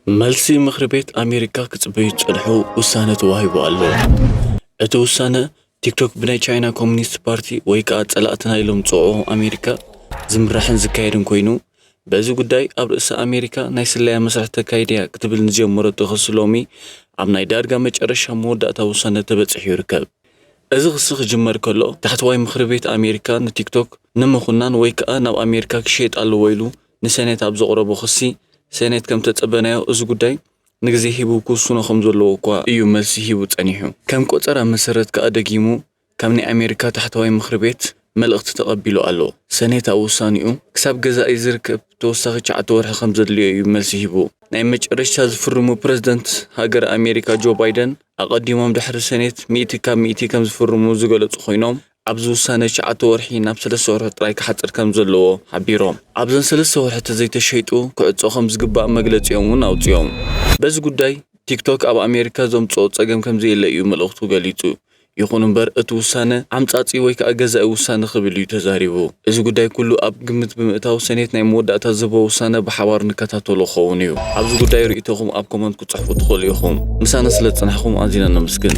መልሲ ምኽሪ ቤት ኣሜሪካ ክጽበዩ ዝጸንሑ ውሳነ ተዋሂቡ ኣሎ። እቲ ውሳነ ቲክቶክ ብናይ ቻይና ኮሚኒስት ፓርቲ ወይ ከኣ ጸላእትና ኢሎም ዝጸውዑ ኣሜሪካ ዝምራሕን ዝካየድን ኮይኑ፣ በዚ ጉዳይ ኣብ ርእሲ ኣሜሪካ ናይ ስለያ መስርሕ ተካይድያ ክትብል ንጀመረቶ ክሲ ሎሚ ኣብ ናይ ዳርጋ መጨረሻ መወዳእታ ውሳነ ተበጺሑ ይርከብ። እዚ ክሲ ክጅመር ከሎ፣ ታሕተዋይ ምኽሪ ቤት ኣሜሪካ ንቲክቶክ ንምኹናን ወይ ከኣ ናብ ኣሜሪካ ክሸየጥ ኣለዎ ኢሉ ንሰኔት ኣብ ዘቕረቦ ክሲ፣ ሰኔት ከም ተጸበናዮ እዚ ጉዳይ ንግዜ ሂቡ ክውስኖ ከም ዘለዎ እኳ እዩ መልሲ ሂቡ ጸኒሑ። ከም ቆጸራ መሰረት ከኣ ደጊሙ ካብ ናይ ኣሜሪካ ታሕተዋይ ምኽሪ ቤት መልእኽቲ ተቐቢሉ ኣሎ። ሰኔት ኣብ ውሳኔኡ ክሳብ ገዛኢ ዝርከብ ተወሳኺ ትሽዓተ ወርሒ ከም ዘድልዮ እዩ መልሲ ሂቡ። ናይ መጨረሽታ ዝፍርሙ ፕረዚደንት ሃገር ኣሜሪካ ጆ ባይደን ኣቐዲሞም ድሕሪ ሰኔት ሚእቲ ካብ ሚእቲ ከም ዝፍርሙ ዝገለጹ ኮይኖም፣ ኣብዚ ውሳነ ትሽዓተ ወርሒ ናብ ሰለስተ ወርሒ ጥራይ ክሓጽር ከም ዘለዎ ሓቢሮም። ኣብዘን ሰለስተ ወርሒ ተዘይተሸይጡ ክዕጾ ከም ዝግባእ መግለጺኦም እውን ኣውጺኦም። በዚ ጉዳይ ቲክቶክ ኣብ ኣሜሪካ ዘምጽኦ ጸገም ከም ዘየለ እዩ መልእኽቱ ገሊጹ። ይኹን እምበር እቲ ውሳነ ዓምጻጺ ወይ ከኣ ገዛኢ ውሳነ ክብል እዩ ተዛሪቡ። እዚ ጉዳይ ኩሉ ኣብ ግምት ብምእታው ሰኔት ናይ መወዳእታ ዝህቦ ውሳነ ብሓባር ንከታተሎ ክኸውን እዩ። ኣብዚ ጉዳይ ርእይቶኹም ኣብ ኮመንት ክጽሕፉ ትኽእሉ ኢኹም። ምሳና ስለ ዝጸናሕኩም ኣዚና ነመስግን።